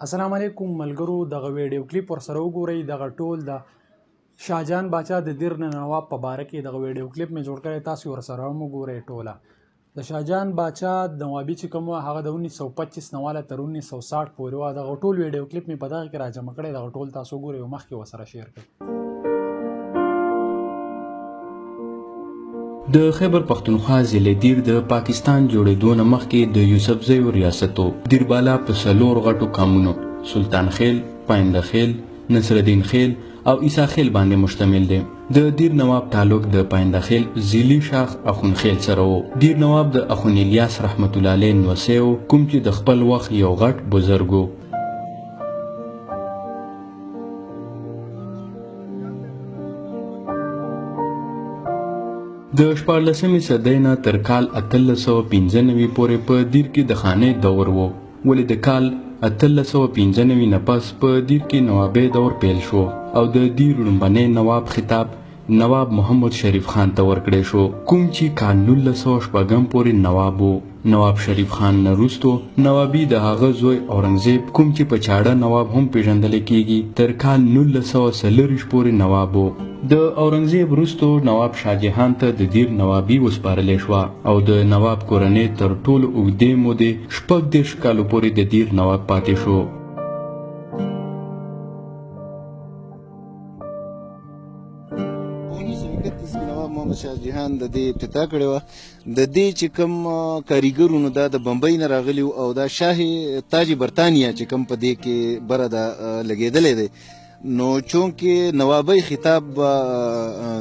السلام علیکم ملګرو، دغه ویډیو کلیپ ورسره وګورئ. دغه ټول د شاهجهان باچا د دیر نواب په باره کې دغه ویډیو کلیپ مې جوړ کړی، تاسو ورسره هم وګورئ. ټوله د شاهجهان باچا نوابي چې کوم وه هغه د 1925 نه واله تر 1960 پورې وه. دغه ټول ویډیو کلیپ مې په دغه کې راجمع کړی، دغه ټول تاسو وګورئ او مخکې ورسره شیر کړئ. د خیبر پښتونخوا ضلع دیر د پاکستان جوړېدو نه مخکې د یوسفزیو ریاست و. دیر بالا په څلور غټو قامونو سلطان خیل، پاینده خیل، نصرالدین خیل او عیسی خیل باندې مشتمل دی. د دیر نواب تعلق د پاینده خیل ضلعي شاخ اخون خیل سره و. دیر نواب د اخون الیاس رحمت الله علیه نوسی و، کوم چې د خپل وخت یو غټ بزرګ و. د 14مې صدۍ نه تر کال 1895 پورې په دیر کې د خانۍ دور و، ولې د کال 1895 نه پس په دیر کې نوابۍ دور پیل شو او د دیر لومړنی نواب خطاب نواب محمد شریف خان ته ورکړی شو، کوم چې کال 1906 پورې نواب و. نواب شریف خان نه وروسته نوابي د هغه زوی اورنګزیب، کوم چې په چاړه نواب هم پیژندل کیږي، تر کال 1924 پورې نواب و. د اورنګزیب وروسته نواب شاهجهان ته د دیر نوابي وسپارلی شوه او د نواب کورنۍ تر ټولو اوږدې مودې 36 کالو پورې د دیر نواب پاتې شو. نواب محمد شاه جهان د دې افتتاح کړې وه. د دې چې کوم کاریګرونو دا د بمبئی نه راغلي او دا شاه تاج برتانیا چې کوم په دې کې بره دا لګېدلی دی، نو چونکې نوابۍ خطاب به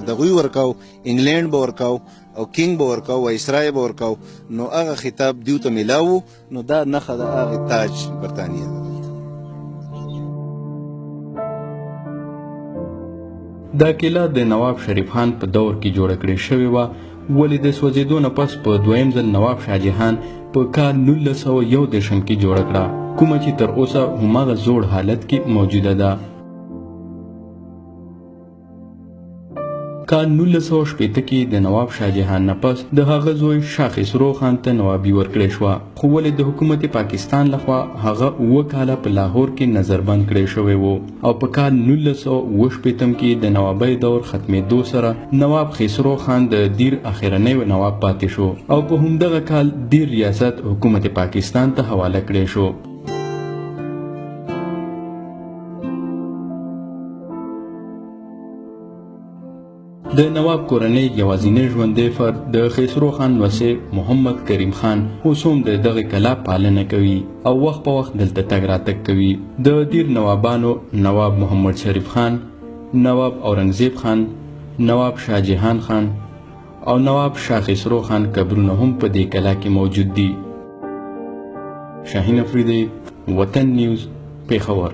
دغوی ورکاو، انګلینډ به ورکاو او کینګ به ورکاو، وایسرای به ورکاو، نو هغه خطاب دیو ته میلاو، نو دا نښه د هغې تاج برتانیا ده. دا کلا د نواب شریف خان په دور کې جوړه کړې شوې وه، ولې د سوځېدو نه پس په دویم ځل نواب شاهجهان په کال 1931 کې جوړه کړه، کومه چې تر اوسه هماغه زوړ حالت کې موجوده ده. کال 1960 کې د نواب شاهجهان نه پس د هغه زوی شاه خسرو خان ته نوابي ورکړې شوه، خو ولې د حکومت پاکستان لخوا هغه 7 کاله په لاهور کې نظربند کړی شوی و او په کال 1967 کې د نوابۍ دور ختمېدو سره نواب خسرو خان د دیر اخرنی نواب پاتې شو او په همدغه کال دیر ریاست حکومت پاکستان ته حواله کړی شو. د نواب کورنۍ یوازینی ژوندی فرد د خسرو خان لمسی محمد کریم خان اوس هم د دغې کلا پالنه کوي او وخت په وخت دلته تګ راتګ کوي. د دیر نوابانو نواب محمد شریف خان، نواب اورنګزیب خان، نواب شاه جهان خان او نواب شاه خسرو خان قبرونه هم په دې کلا کې موجود دي. شاهین افریدی، وطن نیوز، پېښور.